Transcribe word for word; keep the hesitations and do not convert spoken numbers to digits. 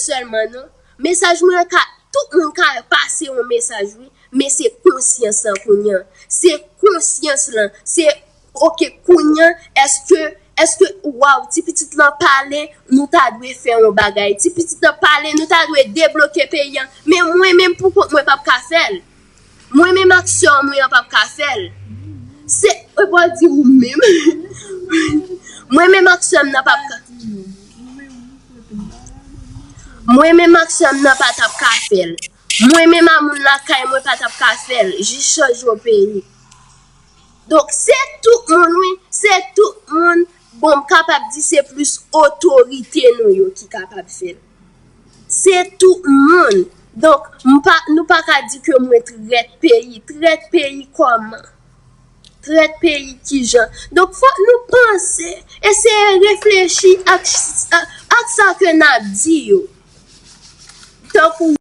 sèlman non. Mesaj mwen ka, tout moun ka pase yon mesaj wi, men se konsyans lan kounye a. Se konsyans lan, se oke kounye a, èske, èske, waw, ti pitit lan pale, nou ta dwe fè yon bagay. Ti pitit lan pale, nou ta dwe debloke peyi a. Men mwen menm pou kont mwen p ap ka fè l. Mwen menm ak sè mwen an p ap ka fè l. Se, e pa di ou menm. Mwen menm ak sè m nan p ap ka. Mwen menm ak sè m nan pa t ap ka fè l. Mwen menm a moun lakay mwen pa t ap ka fè l. Jis chanje yon peyi. Donk, se tout moun, wi. Se tout moun. Bon, m kapab di se plis otorite nou yo ki kapab fè l. Se tout moun. Donk, m pa, nou pa ka di ke mwen trèt peyi. Trèt peyi kòman? Trèt peyi kijan? Donk, fòk nou panse, eseye reflechi ak, ak, ak sa ke n ap di yo. Tankou